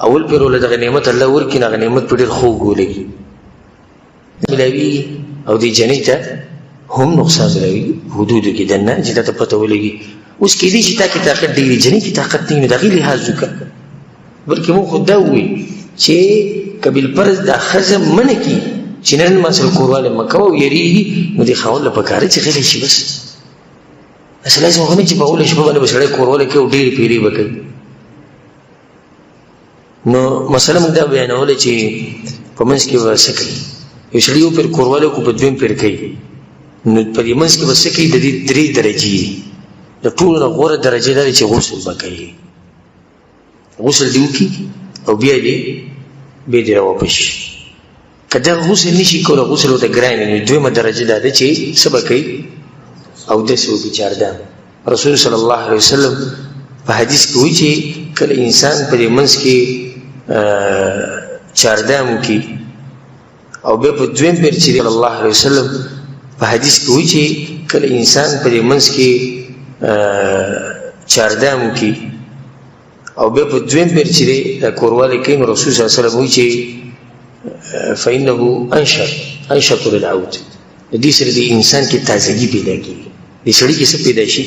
اول پیر له دغه نعمت الله ورکړي، نو هغه نعمت په ډېر خوږ ولګي ملاوي او دې جنې ته هم نقصان ملاوي حدودو کې دننه چې تا ته پته ولګي. اوس کېدای شي تا کې طاقت ډېر وي، جنې کې طاقت نه وي، نو د هغې لحاظ وکړه. بلکې موږ خو دا ووایو چې که بالفرض دا ښځه منع کړي چې نن ما سره کوروالی مه کوه او یېرېږي، نو دې خاوند له پکاره چې غلی شي بس. اصل لازم خو نه چې په اوله شپه باندې به سړی کوروالی کوي او ډېرې پیرې به کوي. نو مسله موږ دا بیانوله چې په منځ کې به څه کوي؟ یو سړی یو پیر کوروالی کو په دویم پیر کوي، نو په دې منځ کې به څه کوي؟ د دې درې درجې دي. د ټولو نه غوره درجه دا ده چې غسل به کوي، غسل دې وکړي او بیا دې راواپس شي. که دا غسل نشي کولی، غسل ورته ګران وي، نو دویمه درجه دا ده چې څه به کوي؟ اودس وکړي چاردام. رسول صلی الله علیه وسلم په حدیث کې وایي چې کله انسان په دې منځ کې چاردام وکړي او بیا په دویم پیر چې صلی الله علیه وسلم په حدیث کې وایي چې کله انسان په دې منځ کې چاردام وکړي او بیا په دویم پیر چې دی دا کوروالی کوي، نو رسول صلی الله علیه وسلم وایي چې فإنه انشط للعود. د دې سره د انسان کې تازګي پیدا کېږي، د سړي کې څه پیدا شي؟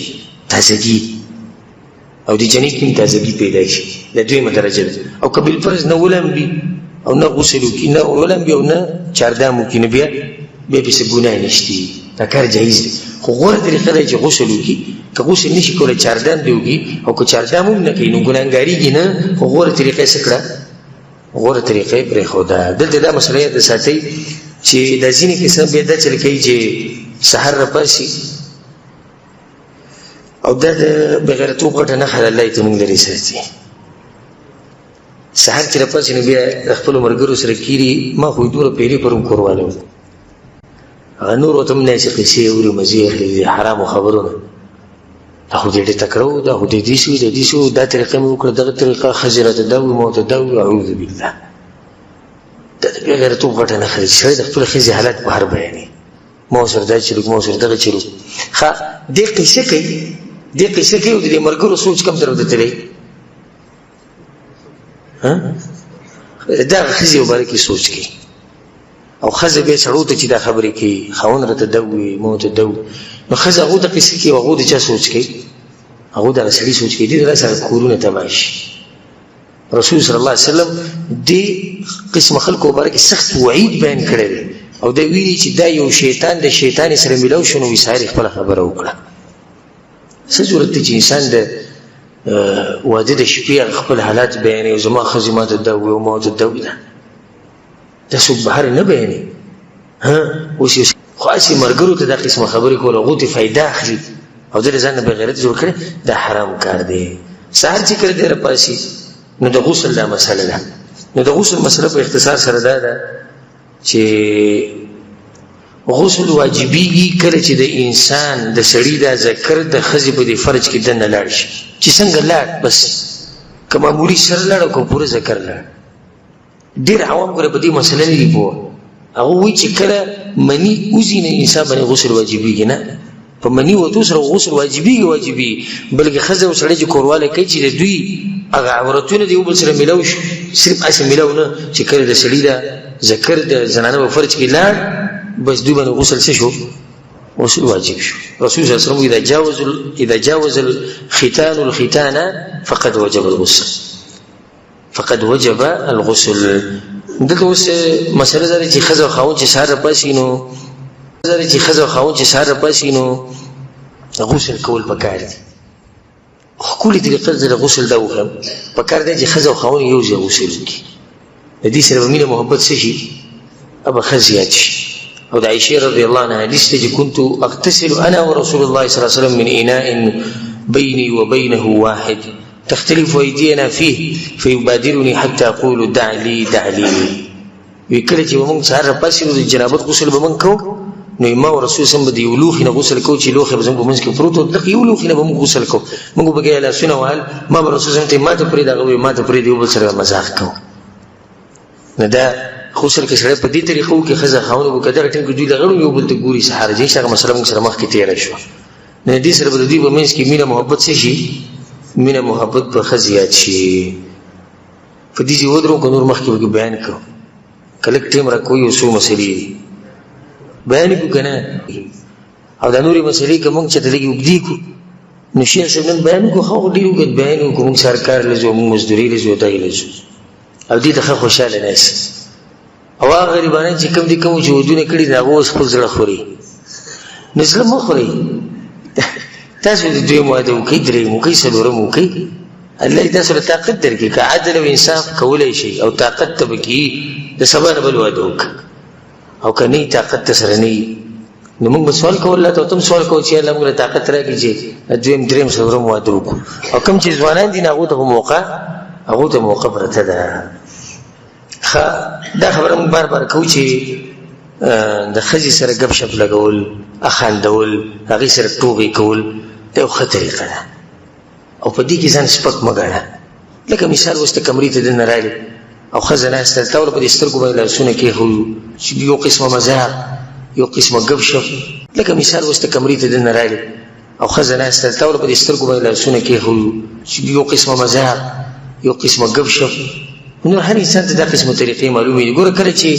تازګي، او د جنې کې هم تازګي پیدا شي. دا دویمه درجه ده. او که بالفرض نه ولمبي او نه غسل وکړي، نه ولمبي او نه چاردام وکړي، نو بیا پې څه ګناه نشته، دا کار جایز دی. خو غوره طریقه ده چې غسل وکړي. که غسل نشي کولی چاردام دې وکړي، او که چاردام هم نه کوي نو ګناهګارېږي نه، خو غوره طریقه یې څه کړه؟ غوره طریقه یې پرېښوده. دلته دا مسله یاده ساتئ چې دا ځینې کسان بیا دا چل کوي چې سهار راپاڅي، او دا د بېغیرتوب غټه نښه ده، الله یې ته موږ لرې ساتي. سهار چې راپاڅي نو بیا د خپلو ملګرو سره کښېني، ما خو یې دومره پیرې پرون کوروالی وکړو، هغه نور ورته هم داسې قصې اوري، مزې اخلي د حرامو خبرو نه، دا خو دې ډېر تکړه و، دا خو دې داسې و، دا داسې و، دا طریقه مې وکړه، دغه طریقه، ښځې راته دا وویل، ما ورته دا وویل. اعوذ بالله. دا د بېغیرتوب غټه نښه ده چې سړی د خپلې ښځې حالت بهر بیانوي، ما سره دا چلو، ما سره دغه چلو. ښه، دې قصه کوي، دې قصه کوي، او د دې ملګرو سوچ کوم طرف ته تللی؟ ها؟ دغه ښځې مبارکې سوچ کوي، او ښځه بیا سړو ته چې دا خبرې کوي، خاوند راته دا ووایي، ما ورته دا ووایي، نو ښځه هغو ته قصې کوي، او هغو د چا سوچ کوي؟ هغو دغه سړي سوچ کوي. دې له سره کورونه تباه شي. رسول صلی الله علیه وسلم دې قسم خلکو مبارکې سخت وعید بیان کړی دی، او دا ویلي چې دا یو شیطان د شیطان سره ملاو شو، نو سهار یې خپله خبره وکړه. څه ضرورت دی چې انسان د واده د شپې هغه خپل حالات بیانوي، او زما ښځې ما ته دا ووایي او ما ورته دا ووایي؟ دا څوک بهر نه بیانوي. ها، اوس یو خو هسې ملګرو ته دا قسمه خبرې کول، هغو ترې فایده اخلي، او ده له ځان نه بېغیرت جوړ کړی، دا حرام کار دی. سهار چې کله دی راپاڅي نو د غسل دا مسله ده. نو د غسل مسله په اختصار سره دا ده چې غسل واجبېږي کله چې د انسان د سړي دا ذکر د ښځې په دې فرج کې دننه لاړ شي، چې څنګه لاړ، بس که معمولي سر لاړ او که پوره ذکر لاړ. ډېر عوام ګوره په دې مسله نه دي پوه. هغه وایي چې کله مني وځي نه انسان باندې غسل واجبېږي، نه په مني وتو سره غسل واجبېږي، واجبېږي، بلکې ښځه او سړی چې کوروالی کوي چې د دوی هغه عورتونه د یو بل سره میلاو شي، صرف هسې میلاو نه، چې کله د سړي دا ذکر د زنانه په فرج کې لاړ، بس دوی باندې غسل څه شو؟ غسل واجب شو. رسول صلی الله علیه وسلم اذا جاوز الختان الختان فقد وجب الغسل، فقد وجب الغسل. دلته اوس مسله دا ده چې ښځه او خاوند چې سهار راپاڅي نو دا ده چې ښځه او خاوند چې سهار راپاڅي نو غسل کول پکار دي. ښکلې طریقه ده د غسل دا وښیم، پکار دی چې ښځه او خاوند یو ځای غسل وکړي. د دې سره به مینه محبت څه شي؟ به ښه زیات شي. او د عائشې رضی الله عنها حدیث دی چې كنت اغتسل انا ورسول الله صلی الله علیه وسلم من اناء بيني وبينه واحد تختلف ايدينا فيه فيبادرني حتى اقول دع لي دع لي. وی کله چې به موږ سهار راپاڅېدو د جنابت غسل به موږ کوو، نو ما او رسول سم به د یو لوښي نه غسل کوو چې لوښی به زموږ په منځ کې پروت و، دغه یو لوښي نه به موږ غسل کوو. موږ به پکې لاسونه وهل، ما به رسول سم ته ما ته پرېږده، هغه وایي ما ته پرېږده، یو بل سره به مزاق کوو. نو دا غسل که سړی په دې طریقه وکړي، ښځه خاوند وکړي، دغه ټیم کې دوی له غړو یو بل ته ګوري، سهار جنس هغه مسله موږ سره مخکې تېره شوه. نو دې سره به د دوی په منځ کې مینه محبت څه شي؟ مینه محبت به ښه زیات شي. په دې ځای ودرو که نور مخکې به بیان کړو، که لږ ټیم راکوي یو څو مسلې دي بیان کړو که نه. او دا نورې مسلې که موږ چېرته لږې اوږدې کړو نو شیخ صاحب نن بیان وکړو، ښه خو ډېر اوږد بیان وکړو، موږ سرکار له ځو، موږ مزدوري له ځو، دغې له ځو، او دې ته ښه خوشحاله ناست. او هغه غریبانان چې کوم دي کوم چې ودونه کړي دي، هغه اوس خپل زړه خوري. نو زړه مه خورئ، تاسو د دویم واده وکړئ، درېیم وکړئ، څلورم وکړئ، الله دې تاسو له طاقت درکړي. که عدل او انصاف کولی شئ او طاقت ته به کېږي، د سبا نه بل واده وکړه. او که نه طاقت ته سره نه وي، نو موږ به سوال کوو الله ته، ته هم سوال کوو چې الله موږ له طاقت راکړي چې دویم، درېیم، څلورم واده وکړو. او کوم چې ځوانان دي، نو هغو ته هغو ته موقع پرته ده. ښه، دا خبره موږ بار بار کوو چې د ښځې سره ګپ شپ لګول، اخاندول، هغې سره ټوغې کول، دا یو ښه طریقه ده. او په دې کې ځان سپک مه ګڼه. لکه مثال اوس ته کمرې ته دننه راغلې او ښځه ناسته ده، تا ورته په دې سترګو باندې لاسونه کېښودو، چې یو قسمه مزاق، یو قسمه ګپ شپ. لکه مثال اوس ته کمرې ته دننه راغلې او ښځه ناسته ده، تا ورته په دې سترګو باندې لاسونه کېښودو، چې یو قسمه مزاق، یو قسمه ګپ شپ. نو هر انسان ته دا قسمه طریقې معلومې دي. ګوره کله چې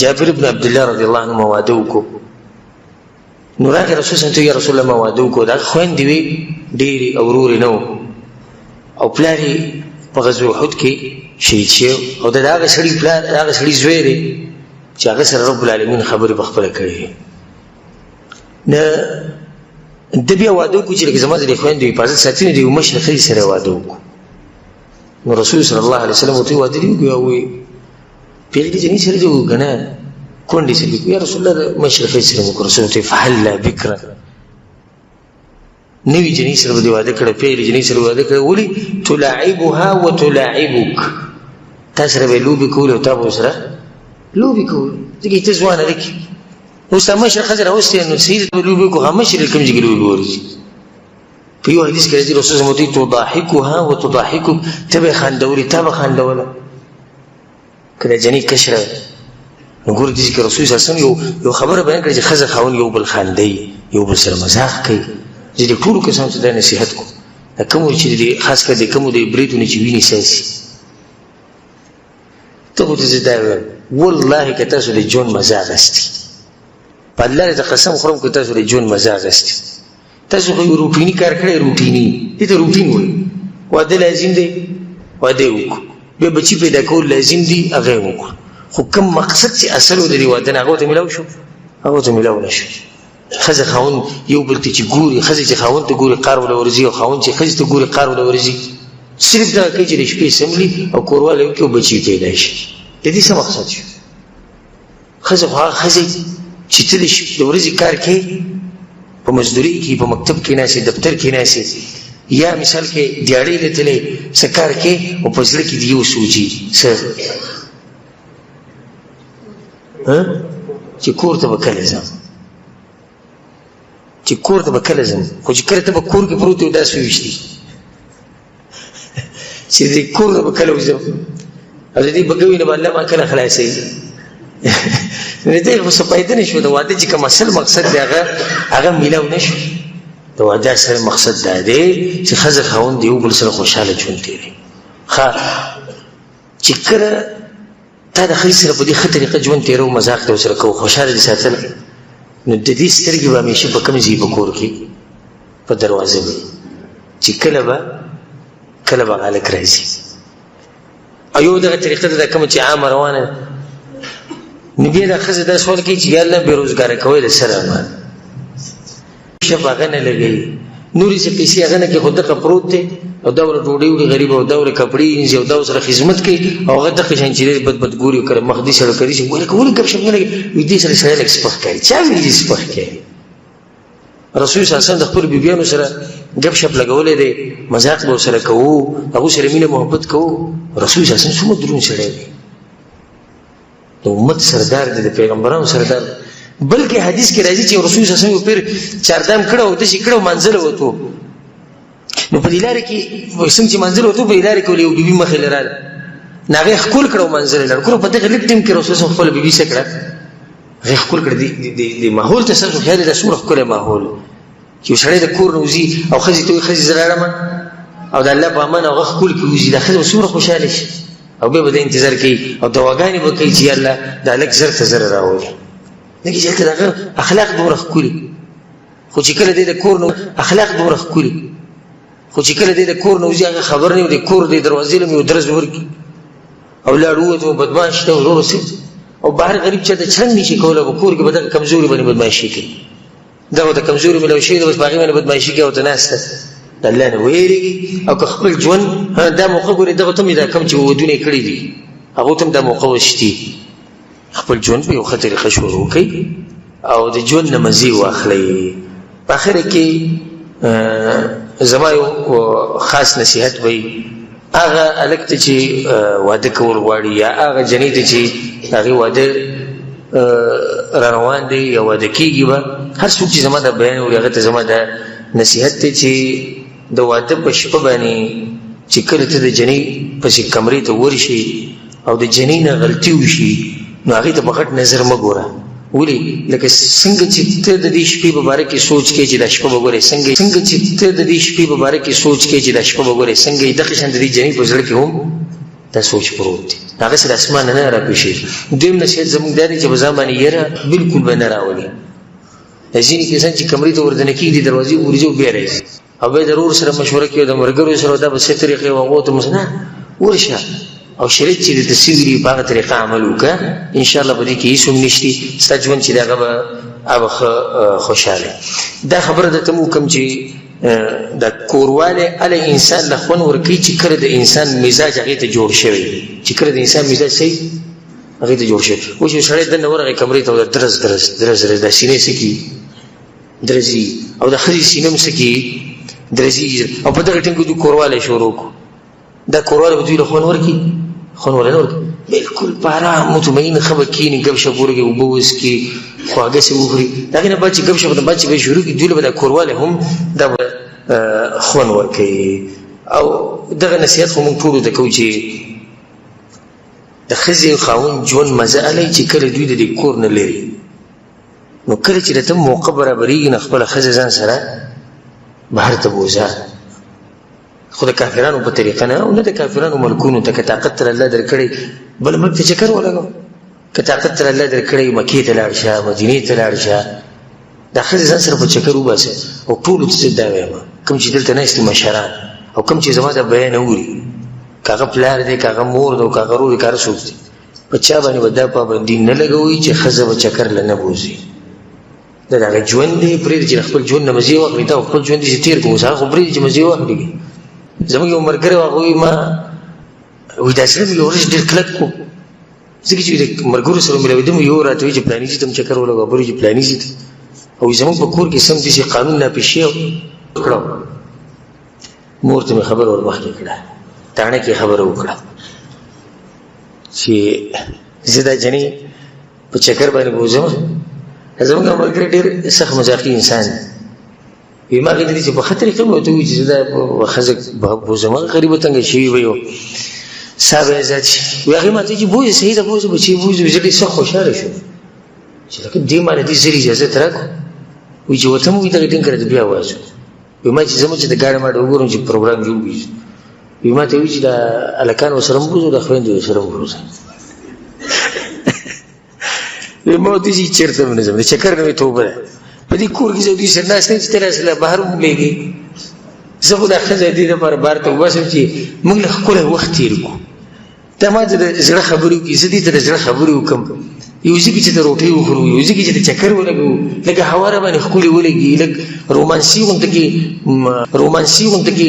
جابر بن عبدالله رضی الله عنه واده وکړو، نو راغی رسول صلی الله علیه وسلم، یا رسول الله ما واده وکړو. دا خویندې وې ډېرې او ورورې نه وو، او پلار یې په غزوه احد کې شهید شوی، او د هغه سړي پلار، هغه سړي زوی دی چې هغه سره رب العالمین خبرې په خپله کړې وې. نه ده بیا واده وکړو چې لکه زما د دې خویندو حفاظت ساتي، نو د یو مشر ښځې سره واده وکړو. نو رسول صلی الله علیه وسلم ورته واده دې وکړو؟ وایي پېغلې جنۍ سره دې وکړو که نه کونډې سره دې وکړو؟ یا رسول الله د مشر ښځې سره مې وکړو. رسول ورته فهلا بکره، نوې جنۍ سره به دې واده کړی، پېغلې جنۍ سره واده کړی، ولې؟ تلاعبها وتلاعبک، تا سره به یې لوبې کولې او تا به ورسره لوبې کولې، ځکه چې ته ځوان هلک یې. اوس تا مشره ښځه راوستې، نو صحیح به لوبې وکړو، هغه مشرې کوم ځای کې لوبې ورځي. په یو حدیث کې راځي رسول الله صلی تضاحکها وتضاحکک، ته به یې خندولې، تا به خندوله. که د جنۍ کشره نو ګوره دې کې رسول صلی الله علیه وسلم یو خبره بیان کړې چې ښځه خاوند یو بل خاندي، یو بل سره مزاح کوي. زه دې ټولو کسانو ته دا نصیحت کوم، د کومو چې دې خاص کر د کومو د بریدونو چې ویني ساسي، ته خو زه دا وایم والله که تاسو د ژوند مزه اخیستي، په الله دې قسم خورم که تاسو د ژوند مزه اخیستي، تاسو خو یو روټیني کار کړی، روټیني دې ته روټین وایي. واده لازم دی، واده یې وکړو، بیا بچي پیدا کول لازم دي، هغه یې وکړو، خو کوم مقصد چې اصل و د دې واده نه هغه ورته میلاو شو، هغه ورته میلاو نه شو. ښځه خاوند یو بل ته چې ګوري، ښځه چې خاوند ته ګوري قار وله ورځي، او خاوند چې ښځې ته ګوري قار وله ورځي. صرف دا کوي چې د شپې سملي او کوروالی وکړي او بچي پیدا شي. د دې څه مقصد شو؟ ښځه خو هغه ښځې چې ته د ورځې کار کوې، په مزدوري کې، په مکتب کې ناست، دفتر کې ناست، یا مثال کې دیاړې له تللی، څه کار کوې او په زړه کې دې یو سوچي څه چې کور ته به کله ځم، چې کور ته به کله ځم. خو چې کله ته به کور کې پروت یې داسې ویشتي چې دې کور ته به کله وځم او د دې بګوي نه به الله ما کله خلاصوي. نو دې خو څه پیدا نه شو. د واده چې کوم اصل مقصد دی هغه میلاو نه شو. د واده اصل مقصد دا دی چې ښځه خاوند یو بل سره خوشحاله ژوند تېروي. ښه چې کله تا د ښځې سره په دې ښه طریقه ژوند تېرو، مزاق دې ورسره کوو، خوشحاله دې ساتل، نو د دې سترګې به همیشه په کوم ځای په کور کې په دروازه وي چې کله به هلک راځي. او یو دغه طریقه ده کومه چې عامه روانه ده. نو بیا دا ښځه دا سوال کوي چې یا الله بې روزګاره کوی له سره ما شپ هغه نه لګوي، نورې څه پیسې هغه نه کوي، خو دغه پروت دی او دا ورته ډوډۍ وړي غریب، او دا ورته کپړې وینځي او دا ورسره خدمت کوي، او هغه دغه شان چې دی بد بد ګوري او کله مخ دې سره کوي چې ولې ولې ګپ شپ نه لګوي، وایي دې سره سړی لږ سپک ښکاري. چا ویلي چې سپک ښکاري؟ رسول صلی الله علیه وسلم د خپلو بیبیانو سره ګپ شپ لګولی دی، مزاق به ورسره کوو، هغو سره مینه محبت کوو. رسول صلی الله علیه وسلم څومره دروند سړی دی، د امت سردار دی، د پیغمبرانو سردار دی. بلکې حدیث کې راځي چې رسول صلی الله علیه وسلم پیر چاردام کړه او داسې کړه منزل وته. نو په دې لارې کې څنګه چې منزل وته، په دې لارې کې یو بیبي مخې لراله، نو هغې ښکل کړه او منزل یې لاړ. ګوره په دغه لږ ټیم کې رسول صلی الله علیه وسلم خپله بیبي څه کړه، هغې ښکل کړه. د ماحول ته ستاسو خیال دی، دا څومره ښکلی ماحول چې یو سړی د کور نه وځي او ښځې ته وایي ښځې زه راړم او د الله په امان، هغه ښکل کې وځي، دا ښځه به څومره خوشحاله شي او بیا به د انتظار کوي او دواګانې به کوي چې یا الله دا هلک زر ته زر راولي. ځکه چې هلته د هغه اخلاق دومره ښکلي، خو چې کله دی د کور نه اخلاق دومره ښکلي، خو چې کله دی د کور نه وځي هغه خبر نه وي، د کور د دروازې له یو درز ورکړي او لاړ ووت او بدمعاش ته ورور سي او بهر غریب چا ته چرنګ نشي کولی، په کور کې به دغه کمزوري باندې بدمعاشي کوي، دغه ته کمزوري ملو شوې ده، بس په هغې باندې بدمعاشي کوي او ته ناسته د الله نه وېرېږي. او که خپل ژوند دا موقع ګوري، دغه ته هم دا کوم چې ودونه یې کړي دي هغو ته هم دا موقع وشتي، خپل ژوند په یو ښه طریقه شروع کړئ او د ژوند نه مزې واخلئ. په آخره کې زما یو خاص نصیحت وي هغه هلک ته چې واده کول غواړي یا هغه جنۍ ته چې هغې واده را روان دی یا واده کېږي به، هر څوک چې زما دا بیان اوري هغه ته زما دا نصیحت دی چې د واده په شپه باندې چې کله ته د جنۍ پسې کمرې ته ورشي او د جنۍ نه غلطي وشي، نو هغې ته په غټ نظر مه ګوره. ولې لکه څنګه چې ته د دې شپې په باره کې سوچ کوې چې دا شپه به ګورې څنګه، څنګه چې ته د دې شپې په باره کې سوچ کوې چې دا شپه به ګورې څنګه، دغه شان د دې جنۍ په زړه کې هم دا سوچ پروت دی، هغه سره اسمان نه راپېښېږي. دویم نصیحت زموږ دا دی چې په ځان باندې یره بالکل به نه راولي. ځینې کسان چې کمرې ته وردننه کېږي، دروازې ورځي او بیا راځي او بیا د ورور سره مشوره کوي، د ملګرو سره، دا به څه طریقې وه، هغو ته نه ورشه او شریعت چې درته څه ویلي په هغه طریقه عمل وکړه، انشاءالله په دې کې هېڅ هم نشتي، ستا ژوند چې دی هغه به هغه ښه خوشحاله. دا خبره درته هم وکړم چې د کوروالی هله انسان له خوند ورکوي چې کله د انسان مزاج هغې ته جوړ شوی، چې کله د انسان مزاج صحیح هغې ته جوړ شوی. اوس یو سړی دننه ورغی کمرې ته، درز درز درز درز دا سینې څه کړي درځي، او د ښځې سینه هم څه کړي درځي، او په دغه ټیم کې دوی کوروالی شروع کړو. دا کوروالی به دوی له خوند ورکړي؟ خوند ورنه ورکړي، بالکل په آرام مطمئن ښه به کښېني، ګپ شپ ورکړي، اوبه وڅکي، خواږه څه وخوري. د هغې نه بعد چې ګپ شپ نه بعد چې به شروع کړي، دوی له به دا کوروالی هم دا به خوند ورکوي. او دغه نصیحت خو موږ ټولو ته کوو چې د ښځې او خاوند ژوند مزه الی چې کله دوی د دې کور نه لري، نو کله چې درته موقع برابرېږي نو خپله ښځه ځان سره بهر ته بوځه، خو د کافرانو په طریقه نه، او نه د کافرانو ملکونو ته. که طاقت تر الله درکړی بل ملک ته چکر ولګوه، که طاقت تر الله درکړی مکې ته لاړ شه، مدینې ته لاړ شه، دا ښځې ځان سره په چکر وباسه. او ټولو ته زه دا وایم کوم چې دلته ناست دي مشران او کوم چې زما دا بیان اوري، که هغه پلار دی، که هغه مور ده، او که هغه ورور دی، که هغه څوک دی، په چا باندې به دا پابندي نه لګوي چې ښځه به چکر له نه بوځي. دا د هغه ژوند دی، پرېږدي چې خپل ژوند نه مزې واخلي، تا خپل ژوند دې تېر کړو، اوس هغه خو پرېږدي چې مزې واخلي. زموږ یو ملګری و، هغه وایي ما وایي دا زړه مې یو ورځ ډېر کلک کړو، ځکه چې د ملګرو سره ملاوېدم، یو راته وایي چې پلاني ځي ته هم چکر ولګوه، بل چې پلاني ځي ته، او زموږ په کور کې سم داسې قانون نافذ شوی کړو. مور ته مې خبره ور مخکې کړه، تاڼه کې خبره وکړه چې زه دا جنۍ په چکر باندې بوځم. زموږ ملګری ډېر سخت مزاقي انسان دی، وی ما غوښتل چې په ښه طریقه مې ورته ووایي چې زه دا ښځه بوځم، هغه غریبه تنګه شوې وي یو ساه به یې ازاد شي. وی هغې ما ته چې بوځه، صحیح ده بوځه، بچی بوځه. زه ډېر سخت خوشحاله شوم چې لکه دې ما له دې زر اجازه راکړو. وایي چې ورته مې ووایي دغه ټینګ کړه بیا وایو. وی ما چې زه چې د ګاډي ماډي وګورم چې پروګرام جوړ وي، وی ما ته وی چې دا هلکان ورسره مه بوځو، دا خویندې ورسره مه بوځه. وی ما ورته چې چېرته به نه ځم، د چکر نه مې توبه ده، په دې کور کې زه دوی سره ناست نه چې ته راسره بهر هم لېږې. زه خو دا ښځه دې لپاره بهر ته وباسم چې موږ له ښکلی وخت تېر کړو. ته ما ته د زړه خبرې وکړي، زه دې ته د زړه خبرې وکړم، یو ځای کې چې د روټۍ وخورو، یو ځای کې چې د چکر ولګوو، لږه هوا را باندې ښکلې ولګي، لږ رومانسي غونته کې رومانسي غونته کې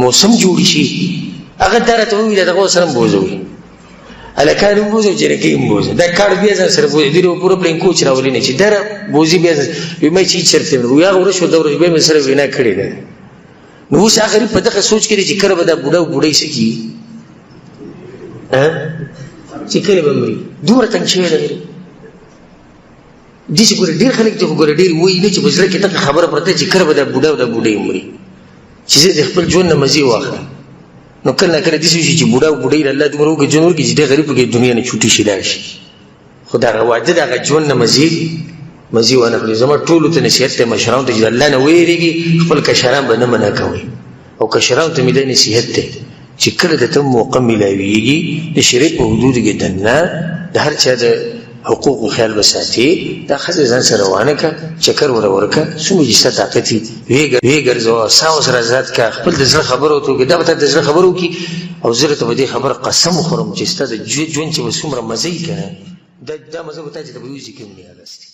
موسم جوړ شي. هغه دا راته وویل دغه سره هم بوځوي، هلکان هم بوځي، جینکۍ هم بوځي، دا کار بیا ځان سره بوځي، دوی به پوره پلین کوچ راولي نه چې دا بوځي بیا ځان. وایي ما چې چېرته نه وي، هغه ورځ شو دا ورځ بیا مې سره وینا کړې ده. نو اوس هغه غریب په دغه سوچ کې دی چې کله به دا بوډا او بوډۍ څه کېږي، چې کله به مري، دومره تنګ شوی دی غریب. داسې ګوره ډېر خلک دي، خو ګوره ډېر وایي نه چې په زړه کې دغه خبره پرته چې کله به دا بوډا او دا بوډۍ مري، چې زه د خپل ژوند نه مزې واخلم. نو کله نا کله داسې وشي چې بوډا او بوډۍ له الله دومره وکړي ژوند ورکړي چې دی غریب پکې دنیا نه چوټي شي لاړ شي، خو دغه واده دغه ژوند نه مزې وانه خلي. زما ټولو ته نصیحت دی، مشرانو ته چې د الله نه ویرېږي، خپل کشران به نه منع کوئ. او کشرانو ته مې دا نصیحت دی چې کله درته موقع میلاویږي د شریعت په حدودو کې دننه د هر چا د حقوقو خیال به ساتي، دا ښځه ځان سره روانه کړه، چکر ور ورکړه، څومره چې ستا طاقت وي ویې ګرځوه، ساه ورسره ازاد کړه، خپل د زړه خبره ورته وکړه، دا به تا د زړه خبره وکړي. او زه درته په دې خبره قسم وخورم چې ستا د ژوند چې به څومره مزه وي که نه، دا مزه به تا چې ته به یو ځای کې هم نه اخیستې.